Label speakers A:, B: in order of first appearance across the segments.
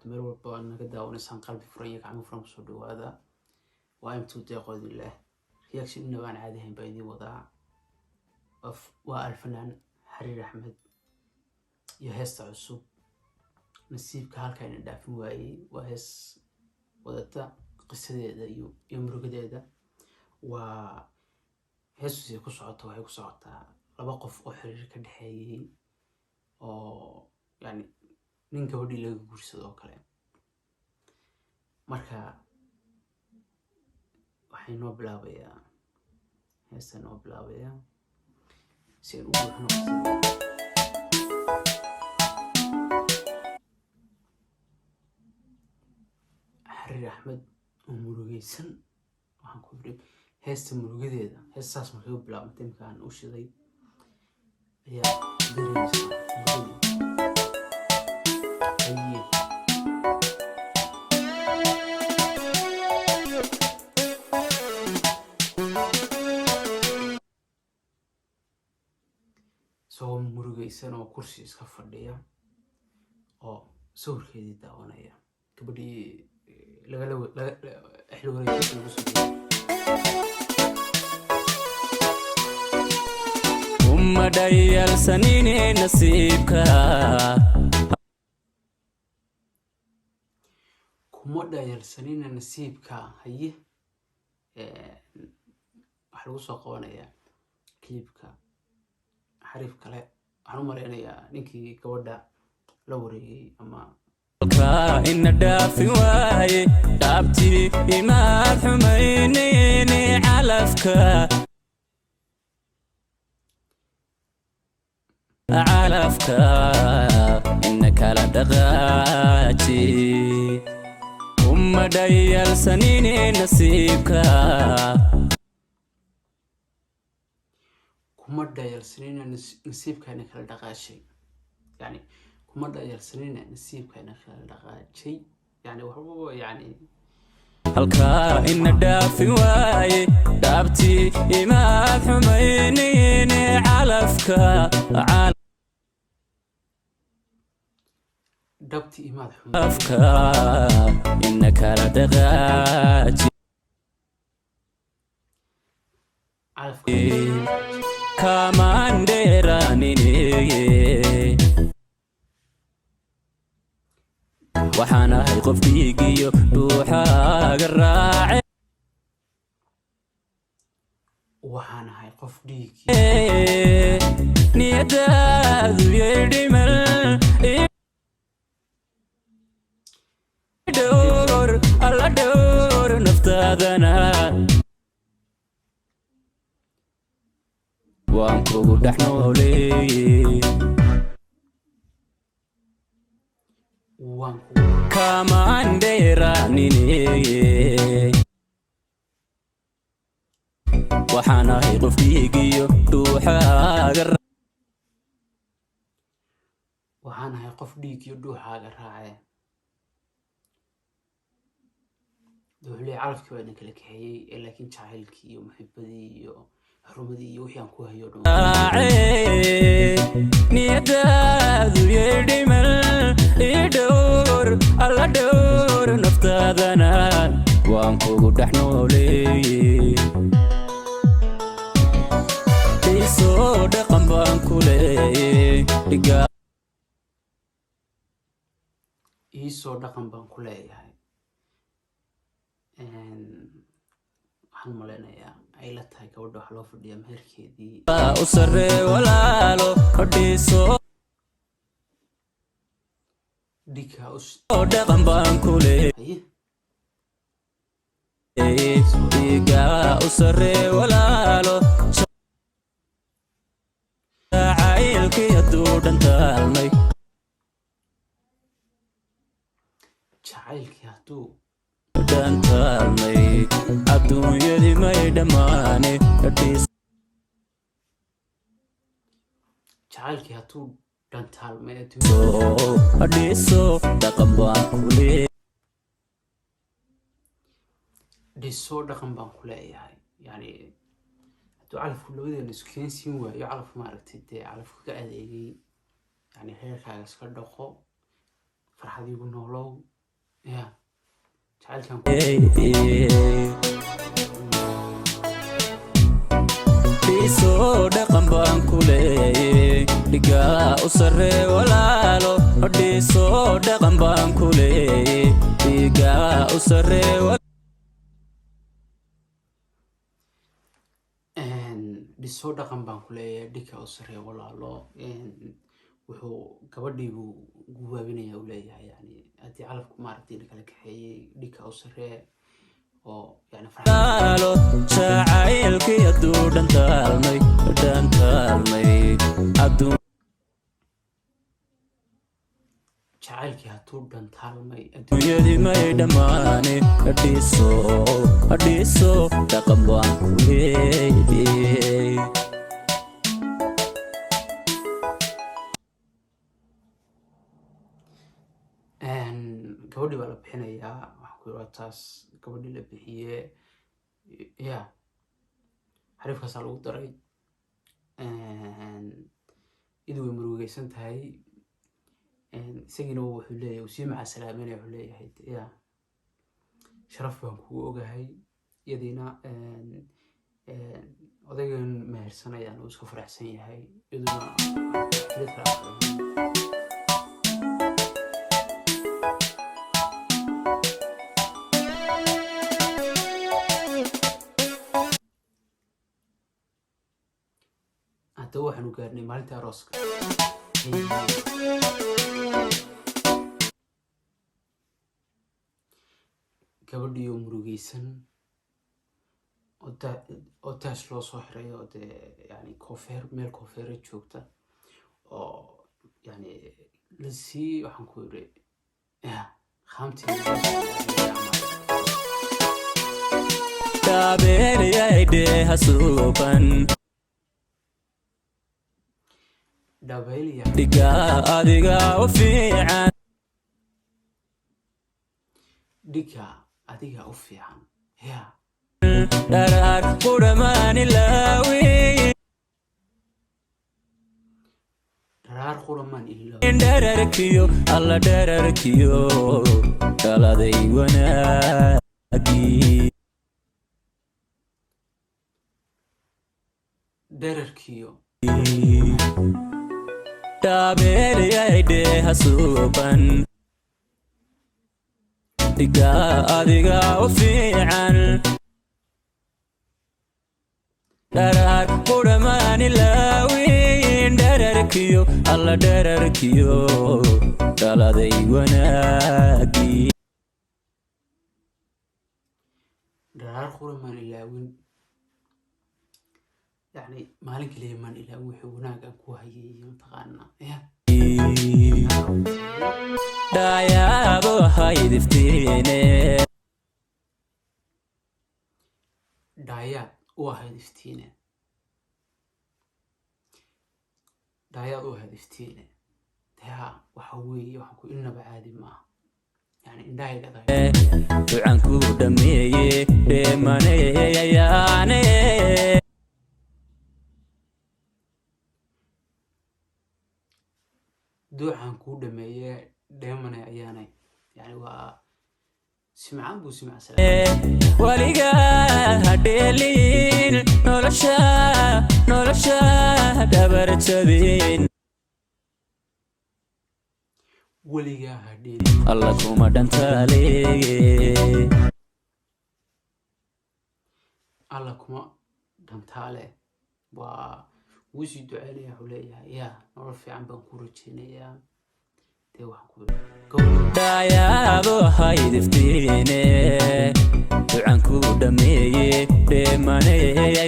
A: Wabarakaatu. Meel walba aad naga daawanaysaan, qalbi furan iyo gacmo furan kusoo dhawaada. Waa M2 deeqoodin leh reaction inaba aan caadi ahayn baa idiin wadaa. Waa alfanaan Xariir Axmed iyo heesta cusub Nasiibka Halkaa Ina Dhaafin Waayey. Waa hees wadata qisadeeda iyo murugadeeda. Waa heestusay ku socota, waxay ku socotaa laba qof oo xiriir ka dhexeeyey, oo yani nin gabadhii laga guursado oo kale. Marka waxay noo bilaabayaa, heesta noo bilaabayaa si aan u buuxino qisada. Xariir Axmed oo murugeysan, waxaan ku yidhi heesta murugadeeda, heestaas markay u bilaabantay imkaan u shiday ayaa dareemaysaa murugadii. Haye. Isagoo murugeysan oo kursi iska fadhiya oo sawirkeedii daawanaya, gabadhii lagala xil wareejinta lagu sameeyey.
B: Uma dhayalsanine nasiibka.
A: Kuma dhayalsanina nasiibka. Haye, waxaa lagu soo qabanayaa clipka xariif kale. Waxaan u malaynayaa ninkii gabadha la wareegay ama
B: ina dhaafi waaye. Dhaabtii imaad xumaynayne calafka, calafka ina kala dhaqaaji. Uma dhayalsanine nasiibka.
A: Kuma dhayalsanina nasiibkaina kala dhaqaashay, yani kuma dhayalsanina nasiibkaina kala dhaqaajay, yani waxba yani
B: Halkaa ina dhaafi waaye. Dhaabtii imaad xumaynayne calafka.
A: Dhabti imaad xumay.
B: Calafka ina kala dhaqaaji.
A: Calafka.
B: Kamaan dheeraanine, waxaan ahay qof dhiigiyo dhuuxaaga raace.
A: Waxaan ahay qof dhiigii.
B: Niyadaadu yay dhimal dhowr, alla dhowr naftaadana, waan kugu dhex nooleeye.
A: Waan kugu
B: Kamaan dheeraanine, waxaan ahay qof dhiigiyo dhuuxaaga.
A: Waxaan ahay qof dhiig iyo dhuuxaaga raacee. Wuxuu leeyahay calafkii baa idin kala kaxeeyey ee laakiin jacaylkii iyo muxibadii iyo xurumadii iyo wixii aan ku hayo o dhan
B: raace. Niyadaadu yay dhimal ii dhowr, alla dhowr naftaadana, waan kugu dhex nooleeye. Isoo dhaqan baan ku leeyey dhigaa.
A: Iisoo dhaqan baan ku leeyahay. Waxaan u malaynayaa ay la tahay gabadha waxaa loo fadhiyaa meherkeedii.
B: U sarree walaalo, dhiso.
A: Dhigha us.
B: Dhaqan baan ku leeyey.
A: Haye.
B: Dhigaa u sarree walaalo, jacaylkii hadduu dhantaalmay.
A: Jacaylkii hadduu
B: dhantaalmay, adduunyadii may dhammaane.
A: Jacaylkii hadduu dhantaalmay adduunya.
B: Dhiso dhaqan baan ku leeyey.
A: Dhiso dhaqan baan ku leeyahay, yani hadduu calafku labadeena isku keensiin waayo, calaf maaragtay, dee calafku ka adeegay, yani reerkaaga iska dhaqo, farxad igu noolow. Ya jacaylkan
B: Dhiisoo dhaqan baan ku leeyey, dhigaa u sarree walaalo. Dhiisoo dhaqan baan ku leeyey, dhigaa u sarree.
A: Dhisoo dhaqan baan ku leeyahay, dhika u sarreeya walaalo. Wuxuu gabadhii buu gubaabinaya, u leeyahay yani haddii calafku maaragtay la kala kaxeeyey, dhika u sarree oo yani farxad.
B: Walaalo, jacaylkii hadduu dhantaalmay, dhantaalmay adduun.
A: Jacaylkii hadduu dhantaalmay adduun.
B: Dunyadii may dhammaane. Dhiso, dhiso dhaqan baan ku leeyey.
A: Gabadhii baa la bixinayaa, waxaan ku yidhaa taas gabadhii la bixiye ya xariifkaasaa lagu daray. Idu way murugeysan tahay, isagiina wuxuu leeyahay, uu sii macasalaameynaya, wuxuu leeyahay ya sharaf baan kugu ogahay. Iyadiina odaygan mehersanayaan uu iska faraxsan yahay, iyaduna xidid kala aqoon. Haddaba waxaanu gaarnay maalinta arooska. Gabadhii oo murugeysan oo taash loo soo xiray oo dee yani koofeer, meel koofeere joogta oo yani lasii, waxaan ku yidhi ya khaamtii loo soo xiray camal.
B: Dhaabeelyaydhee hasuuban.
A: Dhabeylya.
B: Dhigaa adiga u fiican.
A: Dhiga adiga u fiican ya.
B: Dharaar qudhamaan ilaawi.
A: Dharaar quramaan ilaa.
B: Dherarkiyo alla, dherarkiyo dhaladay wanaagii.
A: Dherarkiyo.
B: Dhaabeelyaydhee hasuuban, dhigaa adiga u fiican, dharaar qudhamaan ilaawin, dherarkiyo alla, dherarkiyo dhaladay wanaagii.
A: Dharaar quramaan ilaawin, yani maalin kaliya maan ilaawin wixii wanaag aan ku hayay iyo mataqaanaa ya.
B: Dhaayaabo ahayd iftiine.
A: Dhaayaad u ahayd iftiine, dhaayaad u ahayd iftiine. Dee waxa weeye waxaan ku inaba caadi maaha, yani indhahayga adag.
B: Ducan ku dhameeye dheemaneyayaane.
A: Duucaan kuu dhameeye dheemane ayaanay, yani waa simcaan buu simacsanaa.
B: Weligaa hadheelin nolosha, nolosha dhabar jabin.
A: Weligaa hadheelin.
B: Alla kuma dhantaaleeye.
A: Alla kuma dhantaale, waa wuu sii duceynaya, wuxuu leeyahay ya nolol fiican baan ku rajeynayaa. Dee waxaan ku
B: Dhaayaabo ahayd iftiine, ducan ku dhameeye dheemaneya.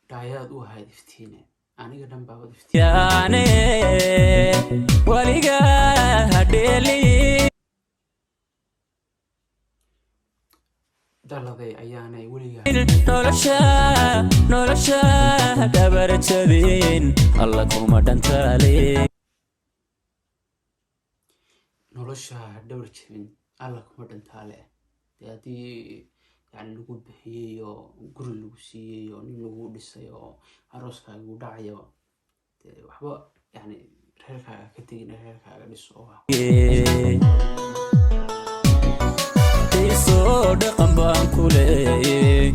A: Dhaayaad u ahayd iftiine, aniga dhan baabad iftiin.
B: Yaane weligaa hadheelin.
A: Dhaladay ayaanay weligaa.
B: Nolosha, nolosha dhabar jabin, alla kuma dhantaale.
A: Nolosha dhowr jabin, alla kuma dhantaale. Dee haddii yani lagu bixiyey oo guri lagu siiyey oo nin lagu dhisay oo arooskaaga uu dhacayo, dee waxba yani Reerkaaga ka tegin, reerkaaga dhiso oo wax.
B: Dhiso dhaqan baan ku leeyay,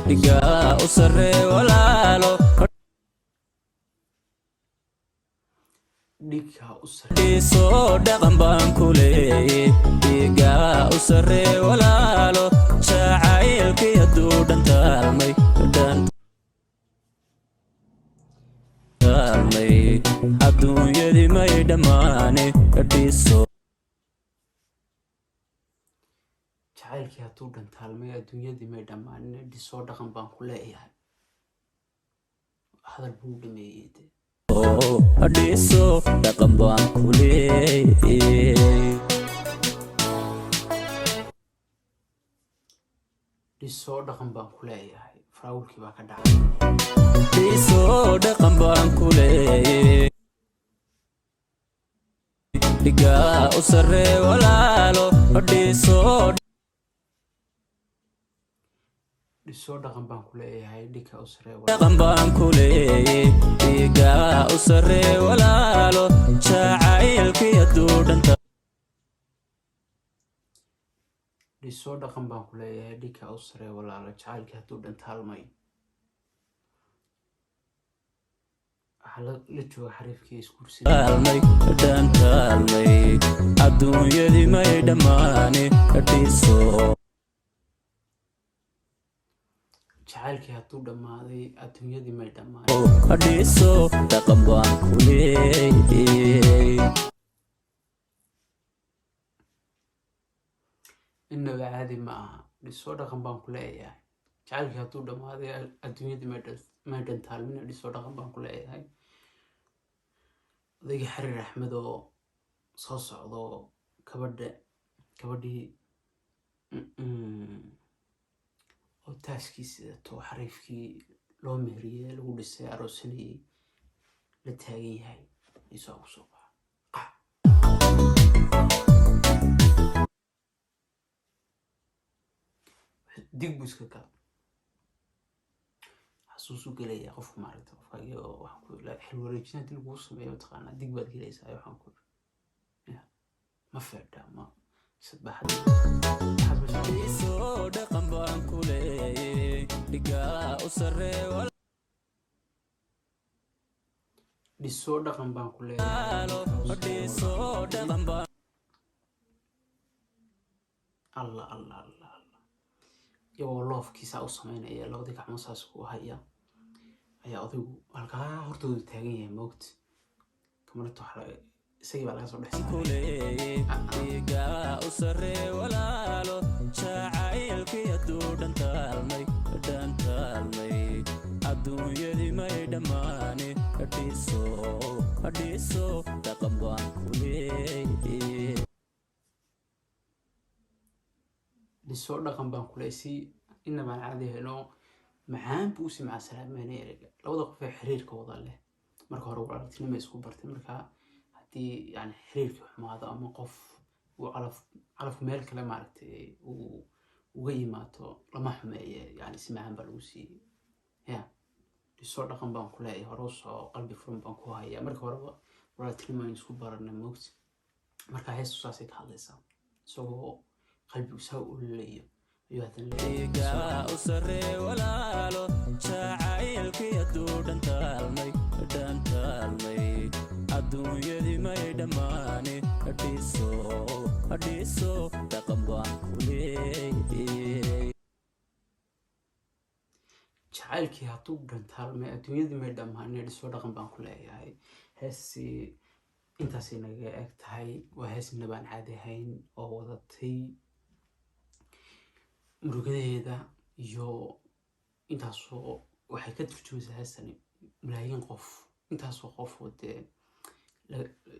B: dhigaa u sarree walaalo.
A: Dhigha u sare.
B: Dhiso dhaqan baan ku leeyay, dhigaa u sarree walaalo. Jacaylkii hadduu dhantaalmay, dhantaalmay, adduunyadii may dhammaane. Dhiso.
A: Jacaylkii hadduu dhantaalmay, adduunyadii may dhammaanin. Dhisoo dhaqan baan ku leeyahay. Hadal buu dhameeyey dee.
B: Dhiso dhaqan baan ku leeyay.
A: Dhisoo dhaqan baan ku leeyahay. Faraawulkii baa ka dhacay.
B: Dhiso dhaqan baan ku leeyay, dhigaa u sarree walaalo. Dhiso.
A: Dhisoo dhaqan baan ku leeyahay, dhigha u saree.
B: Dhaqan baan ku leeyay, dhigaa u sarree walaalo. Jacaylkii hadduu
A: Dhisoo dhaqan baan ku leeyahay, dhigha u saree walaalo. Jacaylkii hadduu dhantaalmay. Waxaa la jooga xariifkii isguursanay.
B: Dhantaalmay, dhantaalmay, adduunyadii may dhammaane. Dhiso.
A: Jacaylkii hadduu dhammaaday, adduunyadii may dhammaanin.
B: Dhiso dhaqan baan ku leeyay.
A: Innaba caadi ma aha. Dhisoo dhaqan baan ku leeyahay, jacaylkii hadduu dhammaaday, adduunyadii may dhantaalmin. Dhisoo dhaqan baan ku leeyahay. Odaygii Xariir Axmed oo soo socdo, gabadha, gabadhii oo taaskii sidato, xariifkii loo meheriyey, lagu dhisay, aroosanayey, la taagan yahay, isoo ugu soo baxa qac. Dig buu iska gala, xasuusu gelaya qofku. Maaragta, qofka iyo waxaan ku xil wareejin haddii lagugu sameeyo, mataqaanaa, dig baad gelaysaa. Waxaan ku ya ma feedha ma sadbaxad.
B: Dhiso dhaqan baan ku leeyay, dhigaa u sarree.
A: Dhisoo dhaqan baan ku leeyahay.
B: Walaalo, dhiso dhaqan baan.
A: Allah, Allah, Allah, Allah! Iyagoo loofkiisaa u sameynaya, labadii gacmo saas ku haya, ayaa odaygu halkaa hortoodu taagan yahay. Moogta kamarata waxa isagii baa laga soo dhex
B: ku
A: saaray.
B: Leeyay dhigaa u sarree walaalo. Jacaylkii hadduu dhantaalmay, dhantaalmay, adduunyadii may dhammaane. Dhiso, dhiso dhaqan baan ku leeyay.
A: Dhisoo dhaqan baan ku leeyahay. Si inabaan caadi helo macaan buu usii macasalaameynaya ereyga. Labada qof ee xiriirka wada leh marka hore walaaltinimo isku bartay. Marka haddii yani xiriirkii xumaado ama qof uu calaf calafku meel kale, maaragtay, uu uga yimaado, lama xumeeye, yani si macaan baa lagu siiyey. Ya dhisoo dhaqan baan ku leeyahay, hore usoo qalbi furan baan ku hayaa. Marka horeba walaaltinimo aynu isku baranay, moogta. Marka heestu saasay ka hadlaysaa. Isagoo qalbigu saa u ololayo ayuu haddana leeyahay.
B: Dhigaa u sarree walaalo. Jacaylkii hadduu dhantaalmay, dhantaalmay, adduunyadii may dhammaane. Dhiso, dhiso dhaqan baan ku leeyay.
A: Jacaylkii hadduu dhantaalmay, adduunyadii may dhammaanay. Dhisoo dhaqan baan ku leeyahay. Heestii intaasay nagaga eg tahay. Waa hees inabaan caadi ahayn oo wadatay murugadaheeda iyo intaasoo waxay ka turjumaysaa heestani malaayiin qof, intaasoo qof oo dee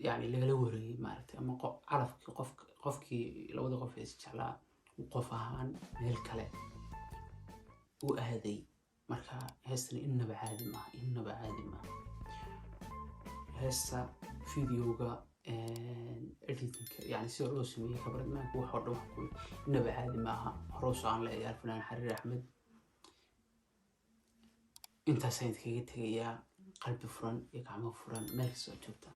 A: yani lagala wareegay, maaragtay, ama calafkii qof, qofkii labada qof ee isjeclaa uu qof ahaan meel kale u aaday. Marka heestani innaba caadi maaha, innaba caadi maaha. Heesta, videoga, editingka, yani sida loo sameeyey, kabaradmaanka, wax oo dhan wax ku innaba caadi maaha. Hore u socon leeyahay Alfanaan Xariir Axmed. Intaasaan idinkaga tegayaa. Qalbi furan iyo gacmo furan meel kastoo aad joogtaan.